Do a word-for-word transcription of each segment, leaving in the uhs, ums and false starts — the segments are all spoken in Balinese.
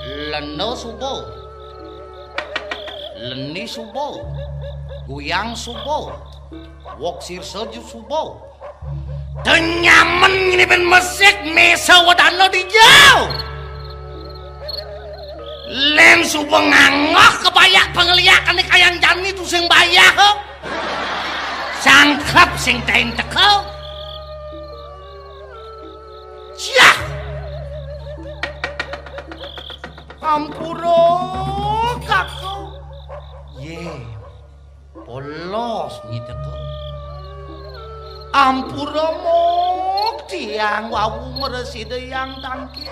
Lenda suba. Lendi suba. Guyang suba. Wok sirsa ju suba. Tenyamen ngini ben mesik mesa wedana dija. Lén suba ngangoh kebayak pangeliak ané kayang jani tusing bayah. Sangkep sing tain teka. Ciah. Ampura, Kakang. Yé, polos nyiteka. Ampura, Mok, tiang wau mresida yang tangkil.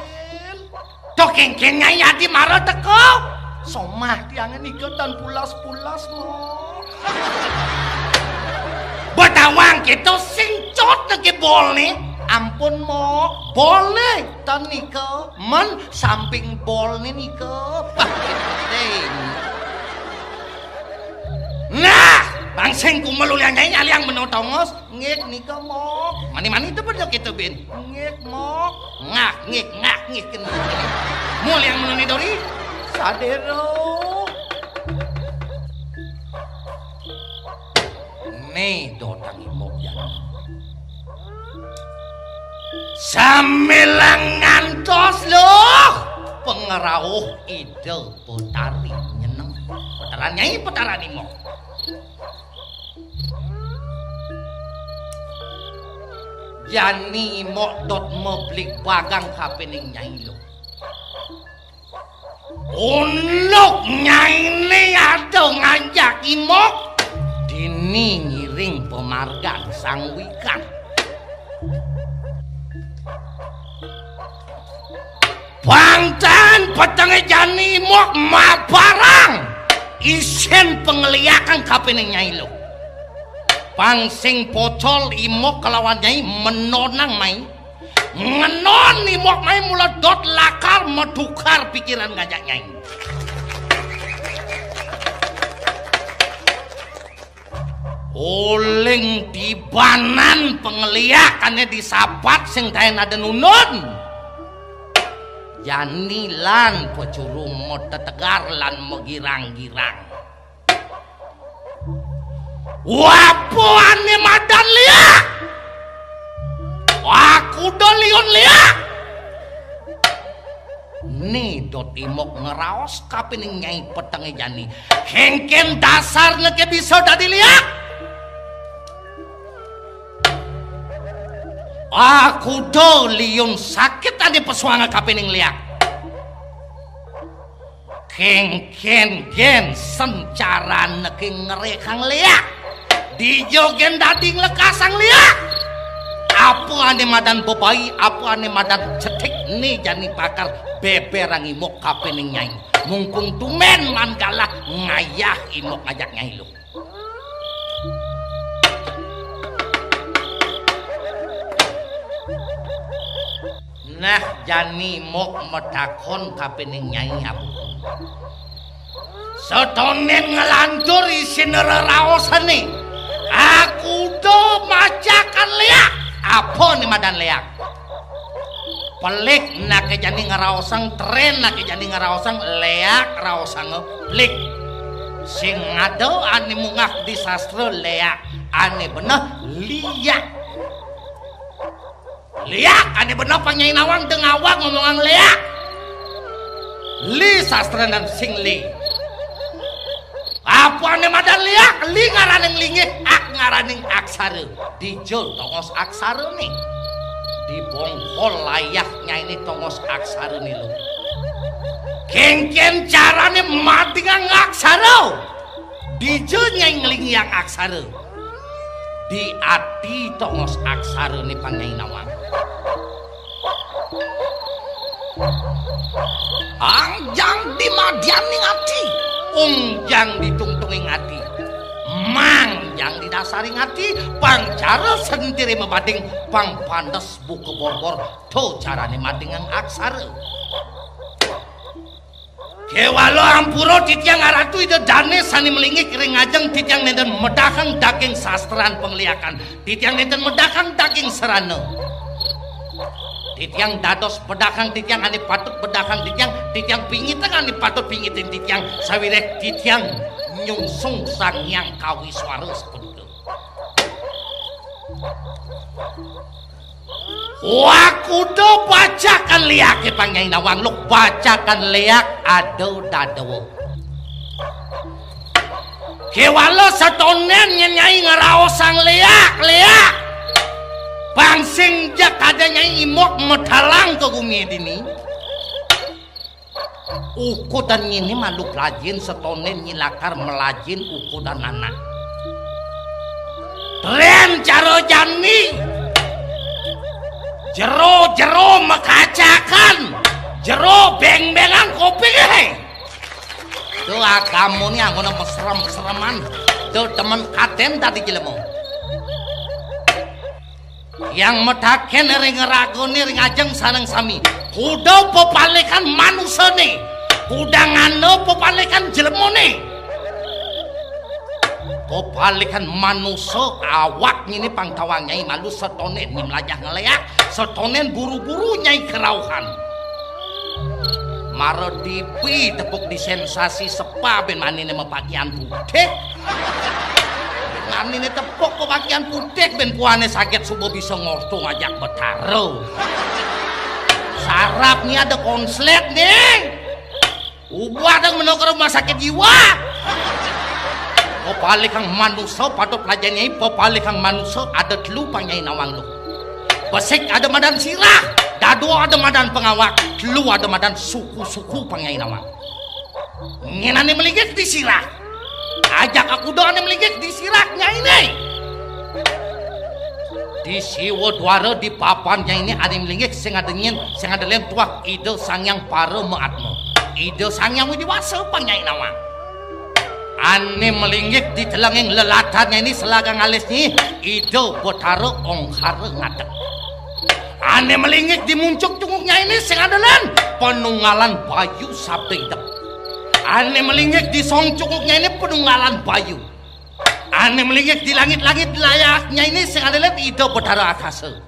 Toh kéngkén Nyai Adi mara teka. Somah tiangé nika tan pulas-pulas, Mok. Betawang kita sing cot neke bolné. Ampun, Mok. Bolné tan nika. Men samping bolné nika. Bah, penting. Nah, bang sing kumel ulian Nyai aliang meno tongos. Ngik nika, Mok. Mani-mani itu bener kita, Bin. Ngik, Mok. Ngak, ngik, ngak, ngik, kena. Muliang menuni dori. Sadero. Né dotang imok jani. Samilang ngantos luh pangrauh Ida Betari nyeneng. Petaran Nyai, petaran imok. Jani imok dot meblig bagang kapining Nyai luh. Unduk Nyainé ada ngajak imok. Dini ngiring pamargan sang wikan. Pang tan petengé jani imok mabarang isin pangeliakan kapining Nyai luh. Pang sing pocol imok kalawan Nyai menonang mai. Ngenon imok mai mula dot lakar matukar pikiran ngajak Nyai. Uling tibanan pangeliak ané disabat sing taén ada nunun. Jani lan pacuru matetegar lan magirang-girang. Apa ané madan liak? Aku do liun liak. Né dot imok ngraos kapining Nyai petengé jani. Kéngkén dasarné ké bisa dadi liak? Aku do liun sakit ané pasuanga kapining liak. Kéngkén gén sen carané ké ngrékang liak. Dija gén dadi nglekasang liak. Apa ané madan bebai, apa ané madan cetik, né jani bakal bébérang imok kapining Nyai. Mungkung tumén manggala ngayah imok ngajak Nyai luh. Nah, jani imok matakon kapining Nyai, abu. Satonin nglantur isin reraosané. Aku do macakan liak. Apa né madan liak? Pelik naké jani ngraosang, trén naké jani ngraosang, liak raosanga pelik. Sing ada ané munggah di sastra liak, ané beneh liak. Liak, ané beneh pang Nyai Nawang dengawang ngomongang liak. Li sastranan sing li. Apa ané madan liak, li ngaraning linggih, ak ngaraning aksara. Dija tongos aksarané? Di bongkol layah Nyainé tongos aksarané luh. Kéngkén carané madingang aksara? Dija Nyai nglinggihang aksara? Di ati tongos aksarané pang Nyai Nawang. Angjang di madianing ati, ungjang di tungtunging ati, mangjang di dasaring ati, pang cara sentiré mabading, pang pandes buka borbor, to carané madingang aksara. Kéwala ampura titiang Aratu Ida Dané sané malinggih ring ngajeng titiang nénten medahang daging sastran pangliakan. Titiang nénten medahang daging serana. Titiang dados bedahang titiang ane patut bedahang titiang, titiang pingitan ane patut pingitin titiang, sawiréh titiang nyungsung Sang Hyang Kawiswara sapunika. Wah, kuda bacakan léaké pang Nyai Nawang, luh bacakan léak ada dadawa. Kéwala satonden nyén Nyai ngraosang léak, léak. Pang sing jak ada Nyai imok medalang ka gumi dini. Ukudan nyai malu plajin satonden nyai lakar melajin ukudan anak. Trén cara jani. Jero-jero makacakan. Jero béng-béngan kupingé. Tuh agamané anggona mesrem-mesreman. Tuh temen katen dadi jelema. Yang mataken ring ragané ring ajeng sareng sami. Kuda pepalikan manusané. Kuda nganda pepalikan jelemané. Pepalikan manusa awak nyai pang tawang Nyai malu satonden nyai mlajah ngléak, satonden buru-buru Nyai kerauhan. Mara dipi tepuk di sensasi sepa bén maniné mapakian putih. Maniné tepuk mapakian putih bén puané saget suba bisa ngorta ngajak Betara. Sarap né ada konslet né. Ubah dong menoh ka rumah sakit jiwa. Pepalikan manusa patut pelajah Nyai, pepalikan manusa ada telu pang Nyai Nawang luh. Besik ada madan sirah, dadua ada madan pengawak, telu ada madan suku-suku pang Nyai Nawang. Nyén ané malinggih di sirah. Ajaka kuda ané malinggih di sirah Nyainé. Di siwa dwara di papan Nyainé ané malinggih sing ada nyén, sing ada lén tuah Ida Sang Hyang Parama Atma. Ida Sang Hyang Widhi Wasa pang Nyai Nawang. Ané malinggih di telenging lelatar Nyainé selagang alis Nyai, Ida Betara Ongkara ngadeg. Ané malinggih di muncuk cunguk Nyainé sing ada lén panunggalan bayu sabda idep. Ané malinggih di song cunguk Nyainé panunggalan bayu. Ané malinggih di langit-langit layah Nyainé sing ada lén Ida Betara Akasa.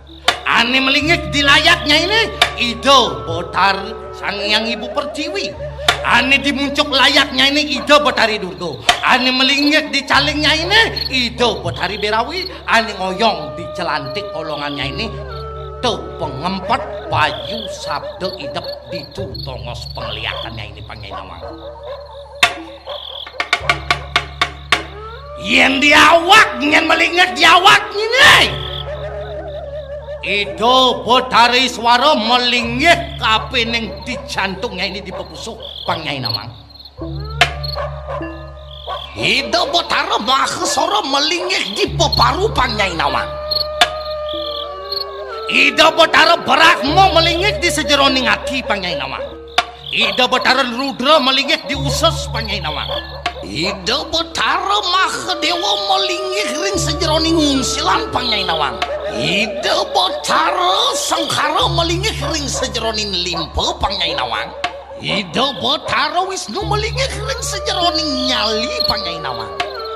Ané malinggih di layah Nyainé Ida Betara Sang Hyang Ibu Pertiwi. Ané di muncuk layah Nyainé Ida Betari Durga. Ané malinggih di caling Nyainé Ida Betari Berawi. Ané ngoyong di celantik kolongan Nyainé, tuh pengempet bayu sabda idep ditu tongos pengliakan Nyainé pang Nyai Nawang. Yén di awak, nyén malinggih di awak Nyainé. Ida Betara Iswara malinggih kapining di jantung Nyainé di pepusuh pang Nyai Nawang. Ida Betara Mahasora malinggih di peparu pang Nyai Nawang. Ida Betara Brahma malinggih di sajeroning ati pang Nyai Nawang. Ida Betara Rudra malinggih di usus pang Nyai Nawang. Ida Betara Mahadéwa malinggih ring sajeroning unsilan pang Nyai Nawang. Ida Betara Sangkara malinggih ring sajeroning limpa pang Nyai Nawang. Ida Betara Wisnu malinggih ring sajeroning nyali pang Nyai Nawang.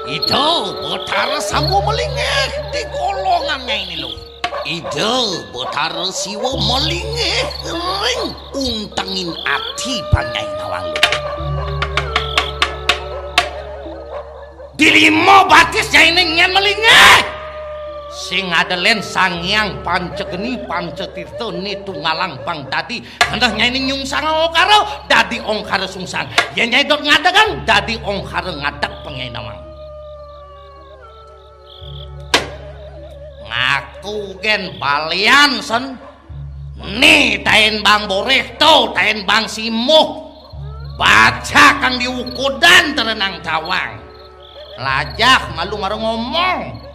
Ida Betara Samba malinggih di golongan Nyainé luh. Ida Betara Siwa malinggih ring untenging ati pang Nyai Nawang luh. Di lima batis Nyainé nyén malinggih. Sing ada lén Sang Hyang Pancageni Pancatirta né tunggalang pang dadi. Kénten Nyainé nyungsang ongkara dadi ongkara sungsang. Yén Nyai dot ngadegang dadi ongkara ngadeg pang Nyai Nawang. Ngaku gén balian sen. Né tain bang boreh to, tain bang simuh. Baca kang diukudan terenang tawang. Lajah malu mara ngomong.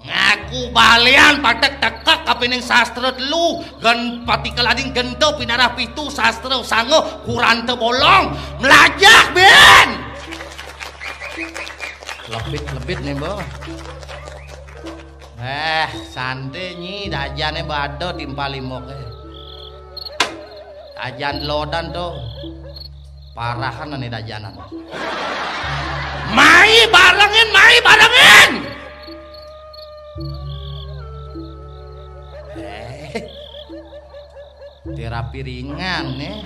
Ngaku balian patek tekek kapining sastra telu, gen patika lading genta pinarah pitu sastra sanga kuranta bolong. Mlajah, Ben. Lebit-lebit né, Mbok. Eh, santé Nyi, dajané bada timpal imboké. Ajan lodan to. Parahan ané dajanan. Mai barengin, mai barengin. Eh, Terapi ringan, eh.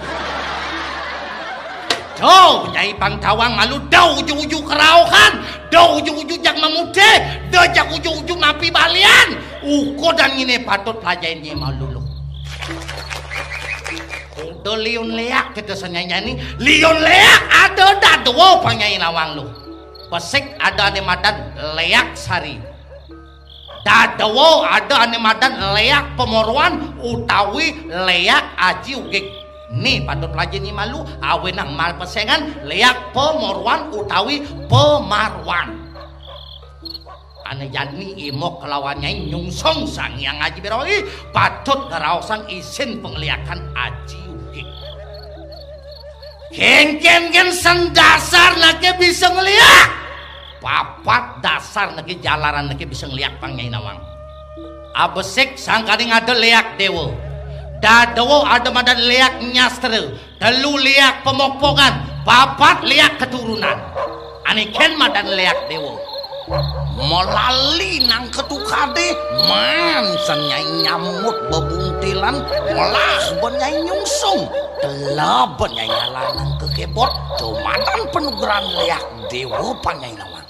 Duh, Nyai Pangdawang malu, duh uju-uju kerauhan, duh uju-uju jak mamudé, duh jak uju-uju mapi balian. Ukudan nginé patut plajahin Nyai malu, Luh. Kuda liun léak, kéto sanyai-nyai né. Liun léak ada dadawa pang Nyai Nawang, Luh. Besik ada ané madan Léak Sari. Dadawa ada ané madan Léak Pemoroan utawi Léak Aji Ugig. Né patut plajahin Nyai malu, awinang mapesengan Léak Pemoroan utawi Pemaroan. Ané jani imuk kelawan Nyai nyungsung Sang Hyang Aji Birohi, patut ngraosang isin pangléakan Aji Ugig. Kénkén kén sendasar naké bisa ngléak. Papat dasar naké jalaran naké bisa ngléak pang Nyai Nawang. Abesik sangkaning ada Léak Déwa. Dadawa ada madan Léak Nyastra. Telu Léak Pemokpokan. Papat Léak Keturunan. Ané kén madan Léak Déwa. Malali nang ketukadé, man sanyai nyamut bebuntilan, melah ban Nyai nyungsung, teleb ban Nyai ngalanang kekebot, dumadan panugrahan Léak Déwa pang Nyai Nawang.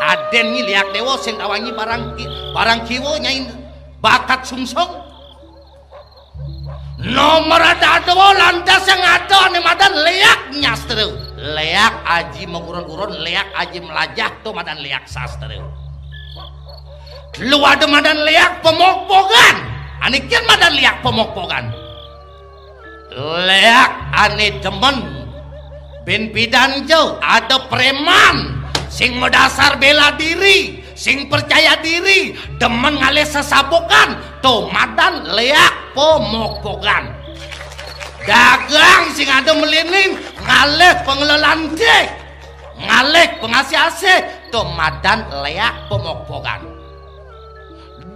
Adén Nyai Léak Déwa sing tawangi barang ki-, barang kiwa Nyai bakat sungsung. Nomor dadawa lantas sing ada ané madan Léak Nyastra. Léak Aji Mengurun-urun, Léak Aji Melajah, to madan Léak Sastra. Telu ada madan Léak Pemokpokan. Ané kén madan Léak Pemokpokan. Léak ané demen bin pidan ja, ada préman sing madasar béla diri, sing percaya diri, demen ngalih sesabukan, to madan Léak Pemokpokan. Dagang sing ada melining, ngalih panglelantih, ngalih pangasih-asih, to madan Léak Pemokpokan.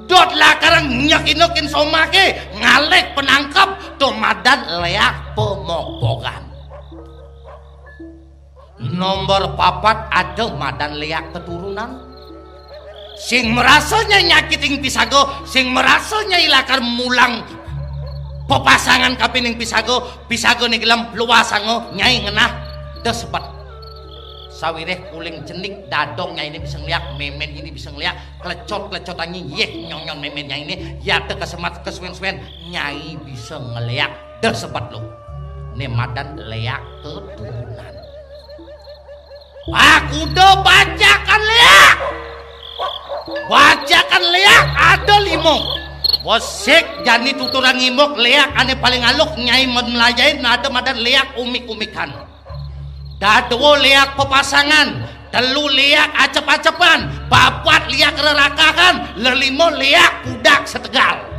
Dot lakar nyekinukin somaké, ngalih penangkep, to madan Léak Pemokpokan. Nomor papat ada madan Léak Keturunan. Sing marasa Nyai nyakitin pisaga, sing marasa Nyai lakar mulang pepasangan kapining pisaga, pisaga niki lem luasanga Nyai ngenah desebet. Sawiréh uling cenik dadong Nyainé bisa ngléak, mémén Nyainé bisa ngléak, klecot-klecotan Nyai, yéh nyonyon mémén Nyainé, yata kesemat kesuwén-suwén Nyai bisa ngléak desebet, Luh. Né madan Léak Keturunan. Pak kuda bacakan léak. Bacakan léak ada lima. Besik jani tuturan imuk léak ané paling aluh Nyai men melajahin ada madan Léak Umik-umikan. Dadawa Léak Pepasangan, telu Léak Acep-acepan, papat Léak Rerakahan, lelima Léak Pudak Setegal.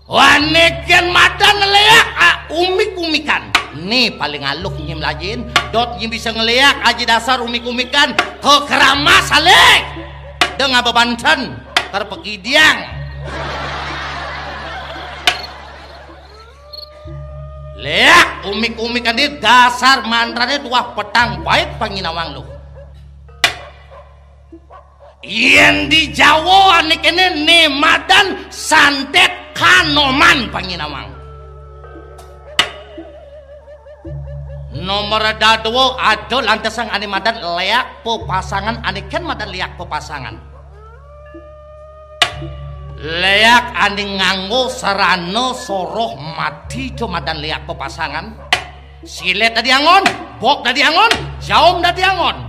Ané kén madan Léak, ah, Umik-umikan. Né paling aluh Nyai melajahin, dot Nyai bisa ngléak aji dasar Umik-umikan, kekeramas alih. Deng apa banten, terpegidiang. Léak Umik-umikan né dasar mantrané tuah petang pait pang Nyai Nawang, Luh. Yén di Jawa ané kéné né madan Santet Kanoman pang Nyai Nawang. Nomor dadawa ada lantesang ané madan Léak Pepasangan, ané kén madan Léak Pepasangan. Léak ané nganggo sarana soroh mati to madan Léak Pepasangan. Silét dadi angon, bok dadi angon, jaum dadi angon.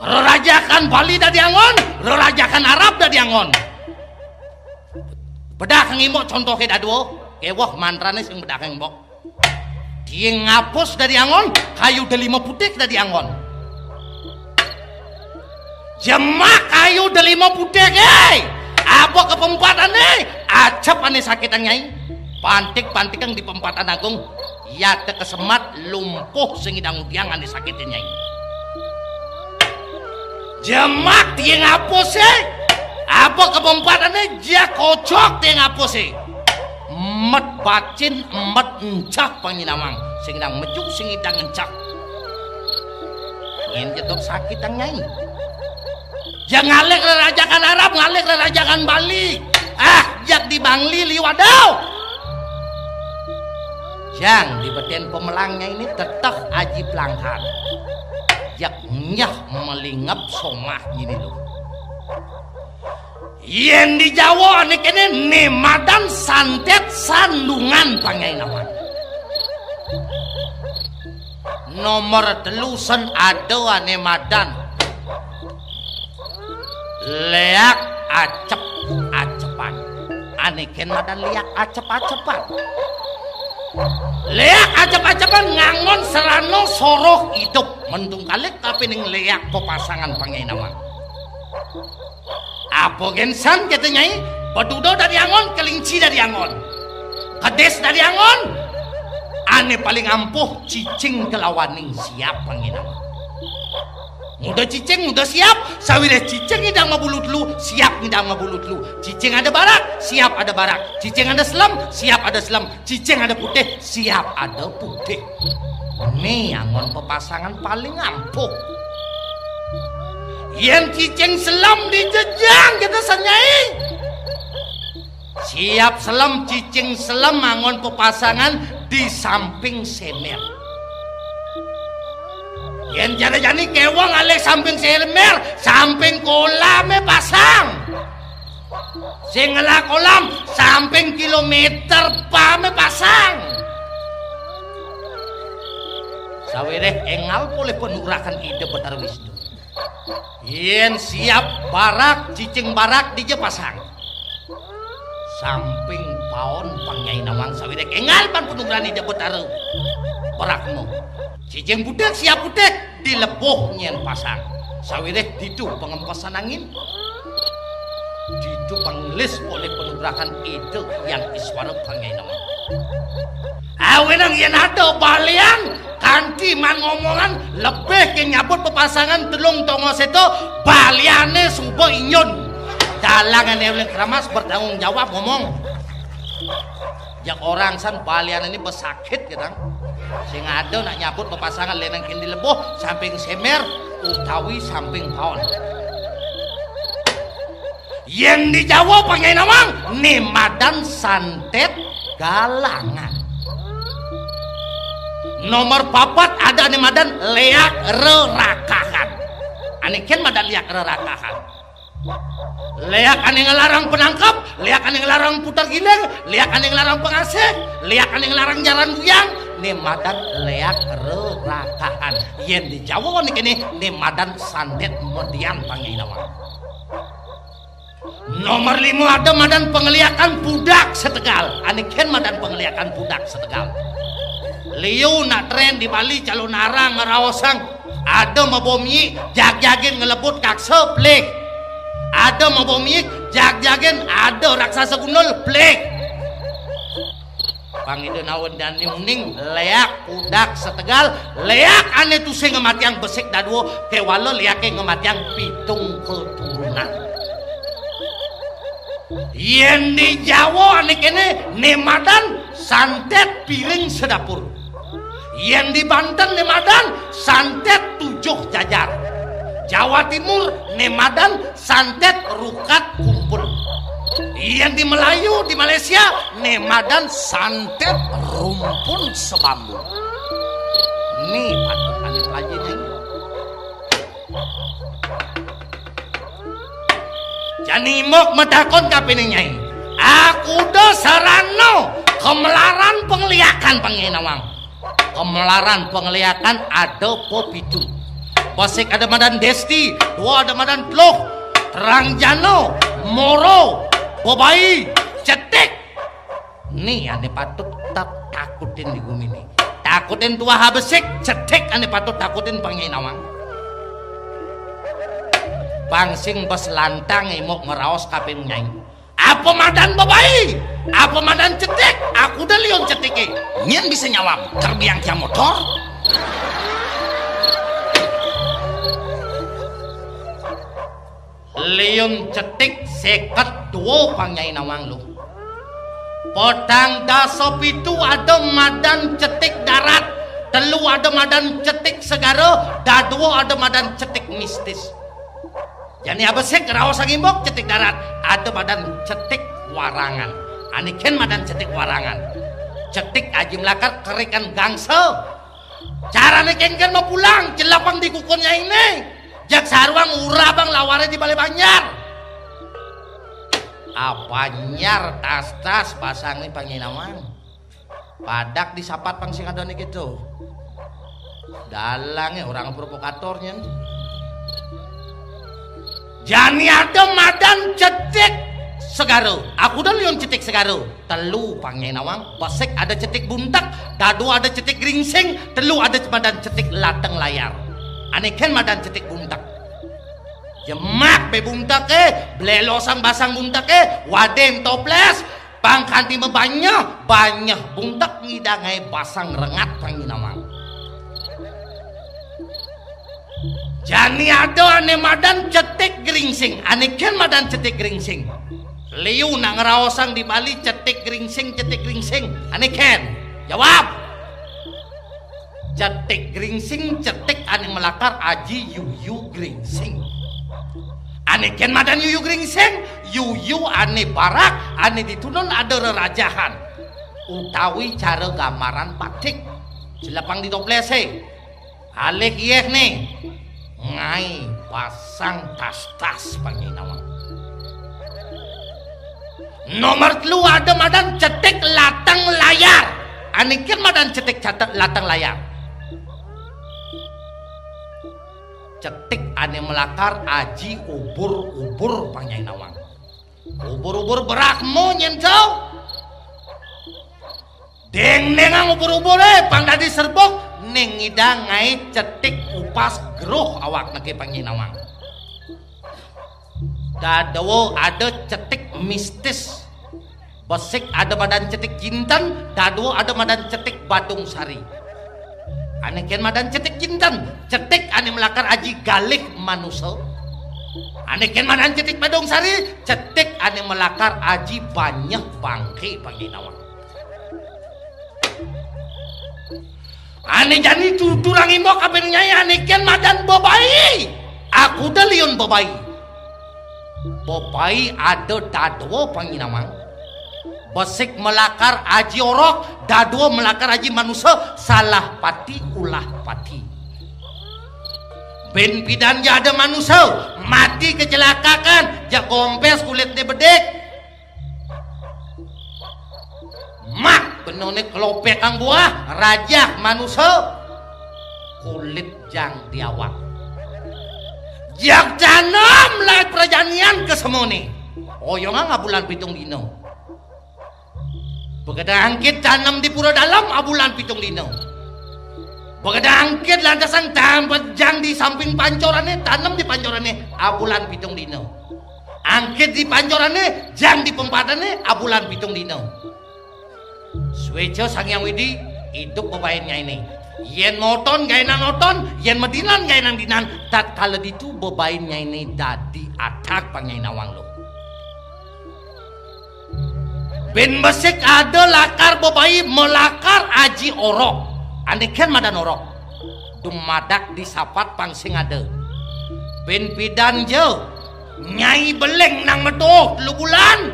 Rerajakan Bali dadi angon, rerajakan Arab dadi angon. Bedah ngimbok contohé dadua, kéweh mantrané sing bedah ngimbok. Tiing ngapus dadi angon, kayu delima putih dadi angon. Jemak kayu delima putih, éh! Apa kapempatané? Acep ané sakitan, Nyai. Pantik-pantikang di pempatan agung. Yata kasemat lumpuh sing idang udiang ané sakitan, Nyai. Jemak tiing apusé. Apa kapempatané? Jia kocok tiing apusé. Met bacin, met encah pang Nyai Nawang. Sing idang mejuk, sing idang encah. Nyén jedot sakit tang Nyai. Jang ngalih rerajakan Arab, ngalih rerajakan Bali. Ah, jak di Bangli liwat dau. Jang di beten pemelangnya ini teteh aji pelangkan. Jak nyah melingep somah ini lo. Yen di Jawa ane kene ne madan santet sandungan pangai nawang. Nomor telu sen ada ane madan leak acep-acepan. Ane ken madan leak acep-acepan. Leak acep-acepan ngangon serano soroh idup. Mentung kalih kapining leak pepasangan pangai nawang. Apa gensan kita nyai? Peduda dari angon, kelinci dari angon. Kedis dari angon. Ane paling ampuh cicing kelawaning siap pangai nawang. Muda cicing, muda siap, sawireh cicing ngidang mabulu telu, siap ngidang mabulu telu. Cicing ada barak, siap ada barak. Cicing ada selem, siap ada selem. Cicing ada putih, siap ada putih. Ni angon pepasangan paling ampuh. Yen cicing selem di jejang kita sanyai. Siap selem, cicing selem angon pepasangan di samping semer. Yen jana jani kewang alih samping semer, samping kolame pasang. Sing ngelah kolam, samping kilometer pame pasang. Sawireh engal polih penurakan Ida Betara Wisnu. Yen siap barak, cicing barak dija pasang. Samping paon pangai nawang sawireh engal pan penungran Ida Betara. Barak mo. Cicing putih, siap putih, di lebuh nyen pasang. Sawireh ditu pengempesan angin. Ditu panglis oleh penurakan Ida Hyang Iswara pangai nawang. Awenang yen ada balian kanti man ngomongan lebih ke nyabut pepasangan telung tongo seto, baliane suba inyun. Dalangane uling keramas bertanggung jawab ngomong. Jak orang san balian ini besakit ketang. Sing ada nak nyabut pepasangan lenang kindi lebuh samping semer utawi samping paon. Yen di Jawa pangai nawang ne madan santet galangan. Nomor papat ada ne madan leak rerakahan. Ane ken madan leak rerakahan. Leak ane ngelarang penangkep, leak ane ngelarang putar giling, leak ane ngelarang pengasih, leak ane ngelarang jaran guyang, ne madan leak rerakahan. Yen di Jawa niki ne, ne madan sandet median pangai nawang. Nomor lima ada madan pengeliakan budak setegal. Ane ken madan pengeliakan budak setegal. Liu nak tren di Bali calon arang ngeraosang. Ada mabomyi jag-jagin ngelebut kaksa, plik. Ada mabomyi jag-jagin ada raksasa gundul, plik. Pang Ida nawen dani uning leak budak setegal, leak ane tusing ngematiang besik dadua, kewala leake ngematiang pitung keturunan. Yen di Jawa ane kene ne madan santet piring sedapur. Yen di Banten ne madan santet tujuh jajar. Jawa Timur ne madan santet rukat kumpul. Yen di Melayu, di Malaysia, ne madan santet rumpun sebambu. Ni patut ane pelajin ini. Jani mok matakon kapine nyai. Aku do sarano kemelaran pengliakan pangai nawang. Kemelaran pengliakan ada pepitu. Pasik ada madan Desti, dua ada madan Teluh, Terang Jano, Moro, Bebai, Cetik. Ni ane patut tak takutin di gumi ni. Takutin tuah besik, Cetik ane patut takutin pangai nawang. Pangsing bes lantang imuk ngeraos kapin nyai. Apa madan Bebai? Apa madan Cetik? Aku dah liun Cetike. Nyen bisa nyawab, terbiang kia motor. Liun Cetik seket dua pangai nawang lu. Petang dasa pitu ada madan Cetik darat, telu ada madan Cetik segara, dadua ada madan Cetik mistis. Jani abesik raos sangimbok cetik darat, ada madan cetik warangan. Ané kén madan cetik warangan. Cetik aji melakar kerikan gangsel. Carané kénkén mapulang, celapang di kukun nyainé. Jak saruang urabang lawaré di balé banjar. Abanjar tas-tas basangné pang nyai nawang. Padak disapat pang sing adané kéto. Dalangé orang provokator nyén. Jani ada madan cetik segara. Aku dah liun cetik segara. Telu pang nyai nawang. Besik ada cetik buntek, dadua ada cetik gringsing, telu ada madan cetik lateng layar. Ané kén madan cetik buntek. Jemak bé bunteké, blélosang basang bunteké, wadén toplés, pang kanti mabanyeh, banyeh buntek ngidang aé basang rengat pang nyai nawang. Jani ada ané madan cetik gringsing, ané kén madan cetik gringsing. Liu nak ngraosang di Bali cetik gringsing, cetik gringsing, ané kén. Jawab. Cetik gringsing, cetik ané melakar aji yuyu gringsing. Ané kén madan yuyu gringsing, yuyu ané barak, ané ditunun ada rerajahan. Utawi cara gambaran batik. Celapang di toplésé. Alih yéh né. Nyai basang tas-tas pang nyai nawang. Nomor telu ada madan cetik lateng layar. Ané kén madan cetik catet lateng layar. Cetik ané melakar aji ubur-ubur pang nyai nawang. Ubur-ubur berak mo nyén to. Déngdéngang ubur-uburé pang dadi serbuk, ning ngidang aé cetik upas geruh awakné ké pang nyai nawang. Dadua ada cetik mistis. Besik ada madan cetik jinten, dadua ada madan cetik badung sari. Ané kén madan cetik jinten, cetik ané melakar aji galih manusa. Ané kén madan cetik badung sari, cetik ané melakar aji banyeh bangké pang nyai nawang. Ané jani tuturang imbok abin nyai ané kén madan bebai. Aku dah liun bebai. Bebai ada dadua pang nyai nawang. Besik melakar aji orok, dadua melakar aji manusa, salah pati ulah pati. Bin pidan ja ada manusa, mati kecelakaan, ja gompés kulitné bedik. Mak, benoné kelopékang buah, rajah manusa, kulit jang di awak. Jak tanem lah prajanian ka semoné. Oyongang abulan pitung dina. Begadang angkit tanem di pura dalem abulan pitung dina. Begadang angkit lantasan tampet jang di samping pancorané, tanem di pancorané abulan pitung dina. Angkit di pancorané, jang di pempatanné, abulan pitung dina. Suéca Sang Hyang Widi, idup bebain nyainé. Yén moton gaénang oton, yén medinan gaénang dinan, tatkala ditu bebain nyainé dadi athak pang nyai nawang luh. Bin besik ada lakar bebai melakar aji orok. Ané kén madan orok. Dumadak disapat pang sing ada. Bin pidan ja, nyai beling nang metuh telu bulan.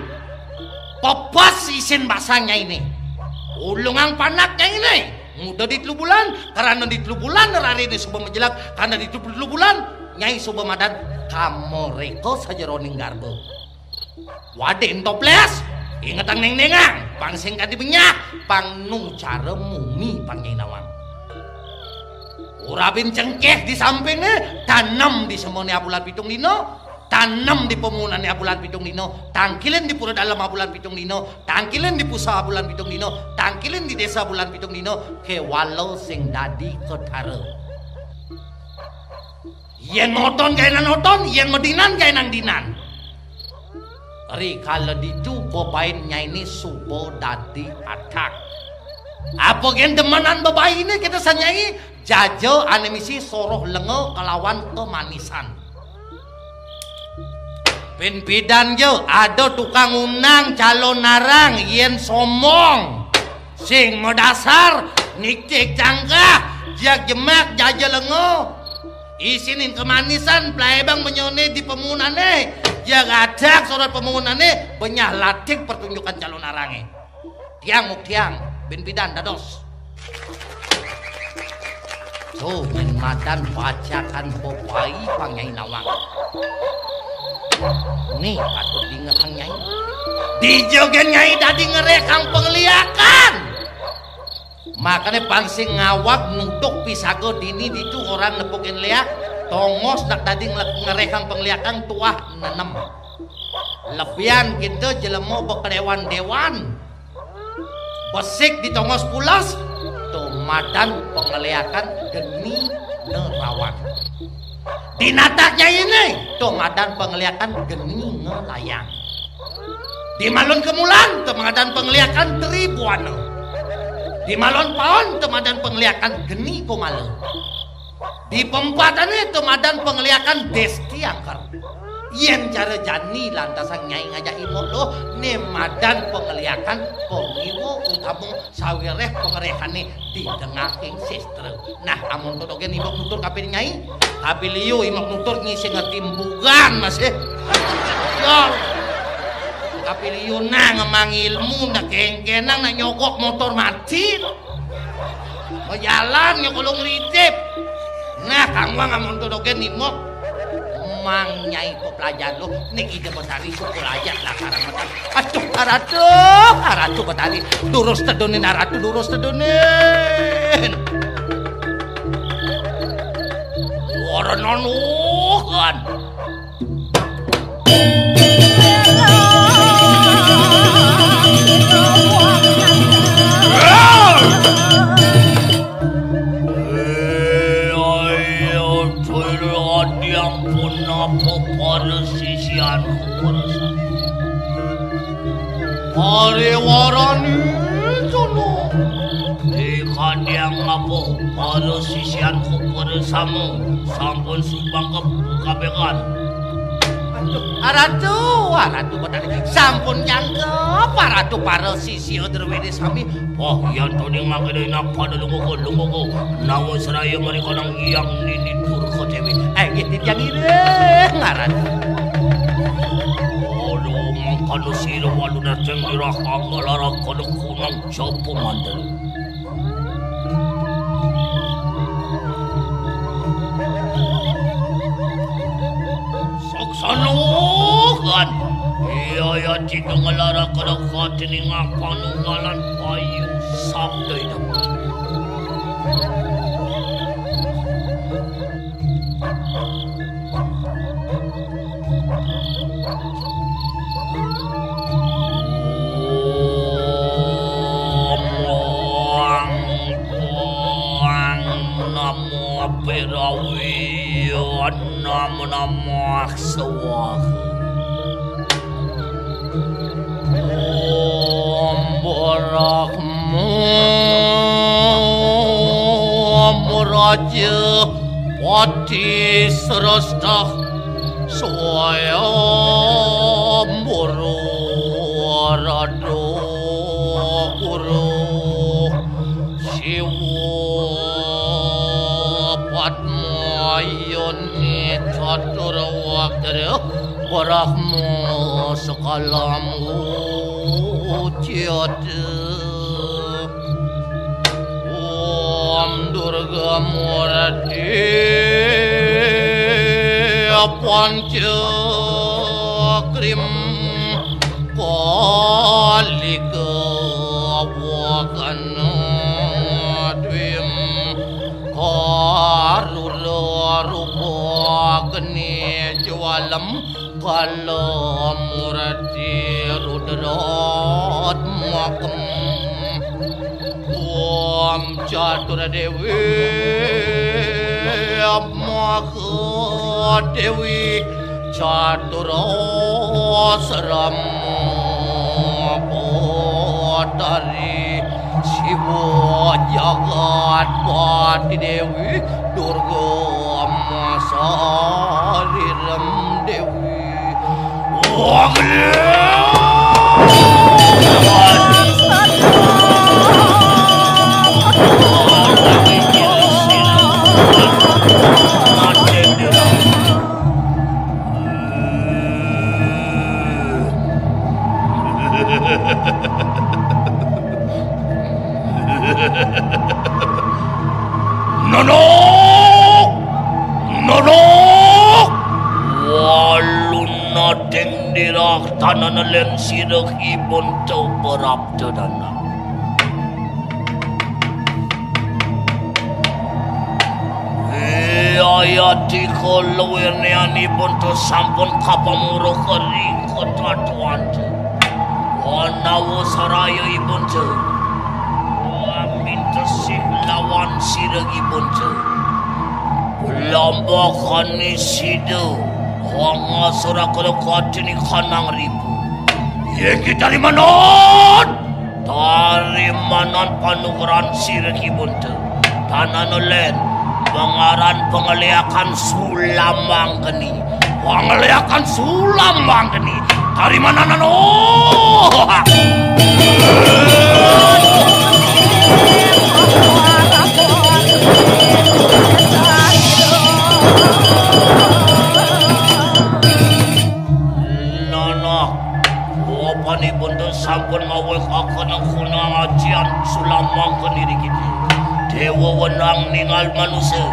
Pepes isin basang nyainé. Ulungang panak nyainé. Nguda di telu bulan, karana di telu bulan rariné suba majelag, karana di telu bulan nyai suba madan kamareka sajeroning garba. Wadén toplés, ingetang néngnéngang, pang sing kadi benyah, pang nu cara mumi pang nyai nawang. Urabin cengkéh di sampingné, tanem di semoné abulan pitung dina, tanem di pemunané abulan pitung dina, tangkilin di pura dalem abulan pitung dina, tangkilin di pusa abulan pitung dina, tangkilin di désa abulan pitung dina, kéwala sing dadi ketara. Yén moton gaénang oton, yén medinan gaénang dinan. Rikala ditu bebain nyainé suba dadi athak. Apa gén demenan bebainé kita sanyai, jaja ané misi soroh lenga kalawan kemanisan. Bin pidan ja ada tukang undang calon narang yén sombong. Sing madasar niktik cangkah, jak jemak jaja lenga. Isinin kemanisan, plaibang menyone di pemunané. Ya gadag sorot pemunané, benyah lading pertunjukan calon arangé. Tiang muk tiang, bin pidan dados. Tuh, mén madan bajakan bebai pang Nyai nawang. Né patut dingehang Nyai. Dija gén Nyai dadi ngeréhang pangliakan. Makané pang sing ngawag nutuk pisaga dini ditu orahang nepukin léak, tongos nak dadi ngle-, ngeréhang pangliakan tuah nenem. Lebihan kita jelema bekeléwan déwan. Besik di tongos pules, tuh madan pangliakan geni nerawan. Di natak Nyainé, tuh madan pangliakan geni ngelayang. Di malun kemulan, tuh madan pangliakan tribuana. Di malun paon, tuh madan pangliakan geni kumala. Di pempatané tuh madan pangliakan desti angker. Yén cara jani lantasang Nyai ngajak Imuk Luh, né madan pangliakan pangiwa utama sawiréh pangeréhané di tengahing sastra. Nah, amun to dogén Imuk nutur kapilih Nyai, kapilih liu Imuk nutur ngisi ngerti embugan masih. Yol. Kapilih liu nah ngemang ilmu, nah kéngkénang, nah nyogok motor mati. Majalan nyekolong licip. Nah, kang wang amun to dogén Imuk. Mang Nyai pepelajar lu, niki ida Betari syukur aja lah karametan. Aduh, aratu, aratu Betari. Durus tedunin aratu, durus tedunin. Warna nuhan. Pariwarani jono. Dikandang apa para sisianku pada sama sampun subang ke kabekan. Aduh, aratu, aratu Betari sampun jangkep, aratu para sisia druwene sami. Wah, yan to ning mangkene inak pada lungogo, lungogo. Nawa seraya mrika nang Hyang Nini Durga Dewi. Eh, nggih, titiang ireng, aratu. Olo mangkana sira walu nerjeng nirah anggalara kada kunang japa mandala. Saksana kan. Iya ya, dikengelarak kada katining panunggalan payu sabda idam. Namo Pirawi, Namo Namo Swaha. Om Brahma Muraja Pati Srastah Swayambara Rada Guru Siwa Padma Yoni Catur Wakra Brahma Sekalam Uciyata. Om Durga Murti Panca Krim Kalika Wakana Dwim Karura Rupa Geni Jwalam Kala Murti Rudratmakem. Om Catur Dewi Maha Dewi Catur Srama Potari Siwa Jagat Pati Dewi Durga Masari Rem Dewi. Nonok! Nonok! Waluna deng dirak tanana len sirek ibun teu berap teu danang. Ayati kalawian ibun teu sampun kapamuruh kering kota tuan teu. Wanawa saraya ibun teu. Wamin tesih lawan sirek ibun teu. Lambakani sida. Wanga surakala katini kanang ribu. Yeki tarimanon! Tarimanan panugrahan sirek ibun teu. Tanana len, pangaran pangaliakan sulam mangkeni. Pangaliakan sulam mangkeni. Tarimanan anu. Nono. Apanipun teu sampun mawéh akana kuna ajian sulam mangkeni ri kita. Déwa wenang ningal manusa,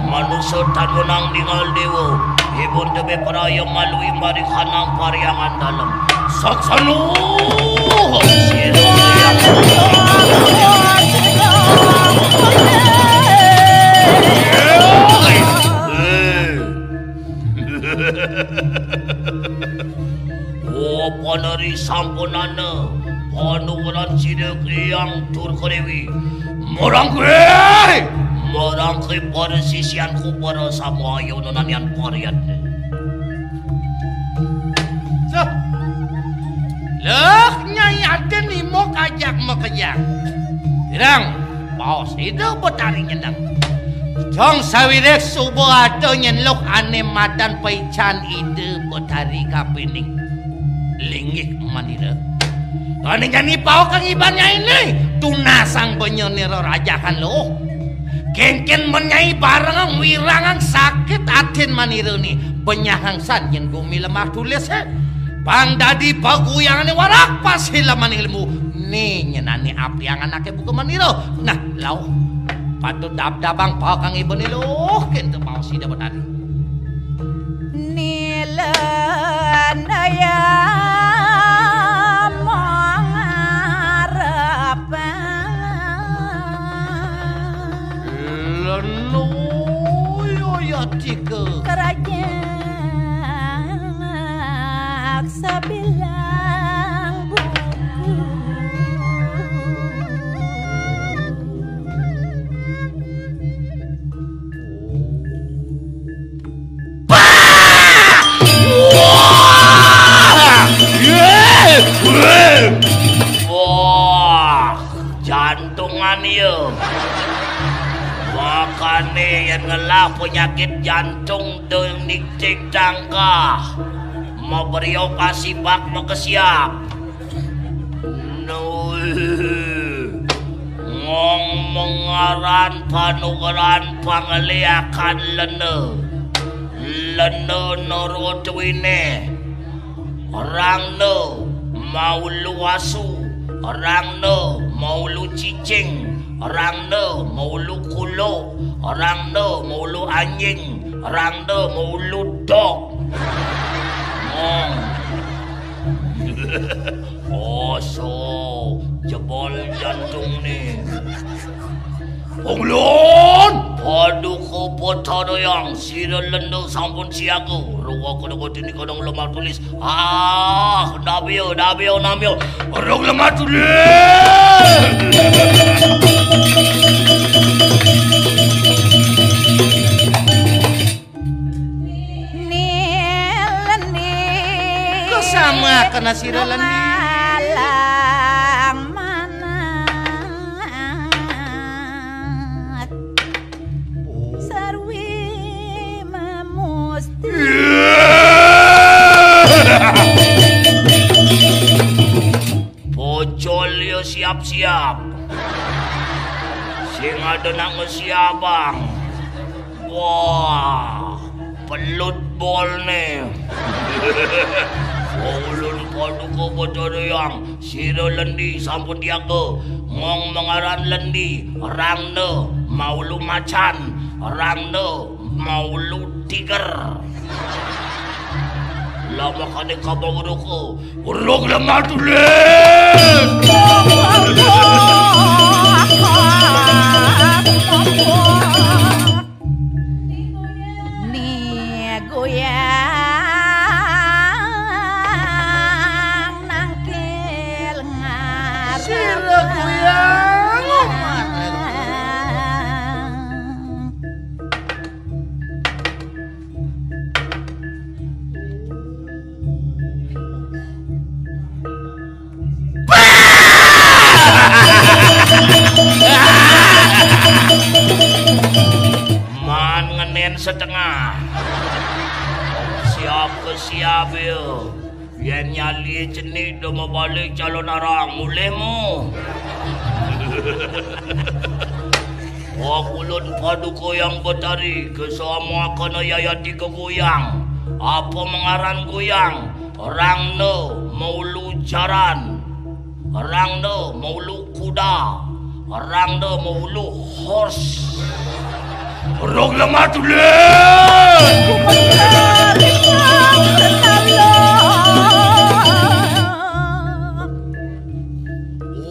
manusa tan wenang ningal déwa. Ibun tebih praya malui mari kanang pariangan dalem. Saksana. Oh, panari sampunana, panuwuran sida Hyang Durkadewi. Marang kowe! Marang kowe para sisianku, para samaya nunanian pariatne. Suh. Leh, Nyai Aden Imo kajak makejak. Pirang? Baos Ida Betari nyeneng. Jong sawiréh suba ada nyenluk ané madan paican Ida Betari kapining linggih manira. Ané nyani paok kang iban nyainé, tunasang benya nira rajakan luh. Kénkén men nyai barengang wirangang sakit atin manira ni, benyahang san yén gumi lemah tulis, eh. Pang dadi paguyangané warak pas hilamaning lembu. Ni nyenané apiang anaké buka manira. Nah, lauh. Patut dab-dabang paok kang ibané luh, kénten paos Ida Betari. Nilen ayam mangarep. Lenu yoyatika. Kerajaan sabilang buku. Wah! Wah! Jantungan iya. Makané yén ngelah penyakit jantung dening tik tangkah. Maberiok asibak makesiap. Nuh. Ngong mengaran panugeran pangeliakan lene. Lene nurut wine. Rangna maulu asu. Rangna maulu cicing. Rangna maulu kulo. Rangna maulu anjing. Rangna maulu dog. Ngong. Oso, jebol jantung nih. Ulun, paduka Betara Hyang, sira lenda sampun siaga. Ruwa kena kotini kadang lemah tulis. Ah, dabio, dabio, namio. Rung lemah tulis. Ni Leni. Kok sama kena sira Leni? Alang manat. Sarwi mamusti. Pocol ya siap-siap. Sing ada nak ngesiabang. Wah, pelut bol nih. Ulun Paduka Batara Hyang, sira Lendi sampun tiaga. Mong mangaran Lendi, rangda maulu macan, rangda maulu tiger. Lamakane kabang ruko, uruk lemah tulis. Ni goyang nangkil ngarang. Sira goyang, Umar. Man ngenen setengah. Siap ke siap ya. Yen nyali cenik do mabalik calon arang, mulihmu. Wah, ulun paduka yang betari, kesamuakana yayati kegoyang. Apa mengaran goyang? Rangda maulu jaran. Rangda maulu kuda. Rangda maulu horse. Rog lemah tulen.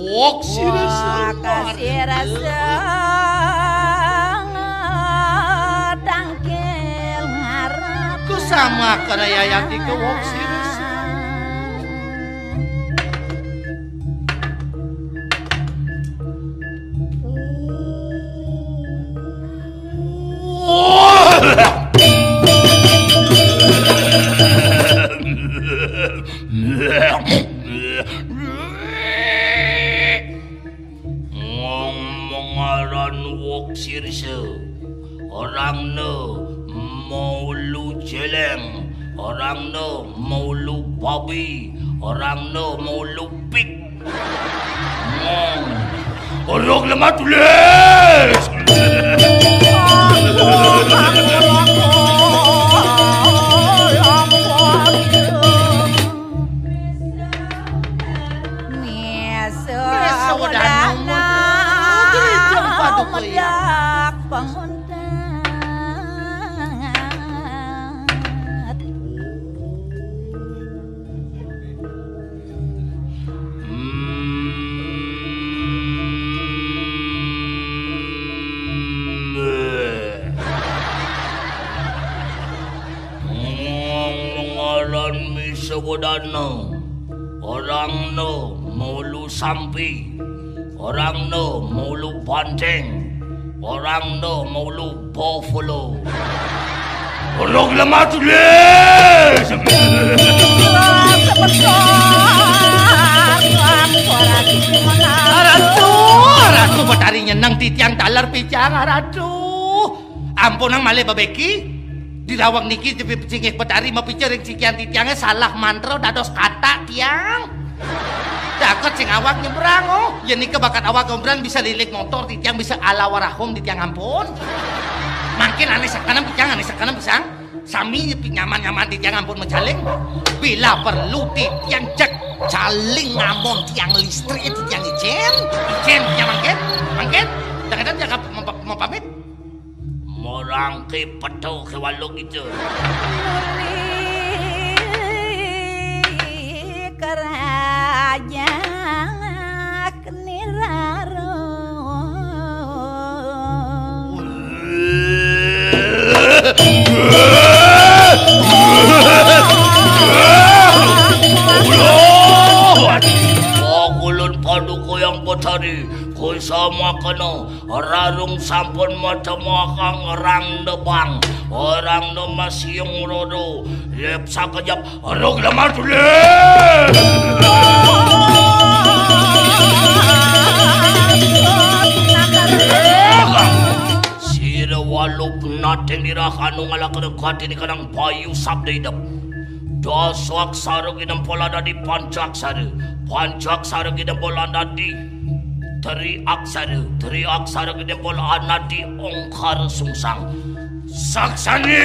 Wok sirasa. Wok sirasa. Tangkil ngarep. Ku sama kana yayati ke wok sirasa. Ngomong aran wok sirsa. Orangna maulu celeng, orangna maulu babi, orangna maulu pik. Ngong. Orok lemah tulis. Ngeso wadana. Ngeso wadana. Paduka ya. Ngomong aran misa wadana. Orangna maulu sampi. Orangna maulu banteng. Orangna maulu buffalo. Orok lemah tulis. Ratu, Ratu Betari nyeneng titiang taler picang, Ratu. Ampun nang malih bebeki. Di rawang niki jepi pecingih Betari mapica ring sikian titiange salah mantra dados katak tiang. Daket sing awak nyebrang, oh. Yen nika bakat awak nyebrang bisa lilik motor titiang bisa ala warahum titiang ampun. Mangkin ane sekenem titiang, ane sekenem pisang. Sami nyepi nyaman-nyaman titiang ampun mejaling. Bila perlu titiang cek jaling ngamon tiang listrik titiang ijen. Ijen titiang mangkin, mangkin. Kadang-kadang jaga mem-, mem-, pamit. Morangke peto ke walu gitu. Nuri kerajaan niraro. Ulun paduka yang betari, kusama kena. Rarung sampun matemuakang rang debang, orang no masiung rodo, lep sakejap, rug lemah tulis. Sira walup nating dirah anu ngalakana katini kadang bayu sabda idep. Dasa aksara ginempol anadi pancaksara, pancaksara ginempol anadi tri aksara, tri aksara ginempol anadi ongkara sungsang. Saksani!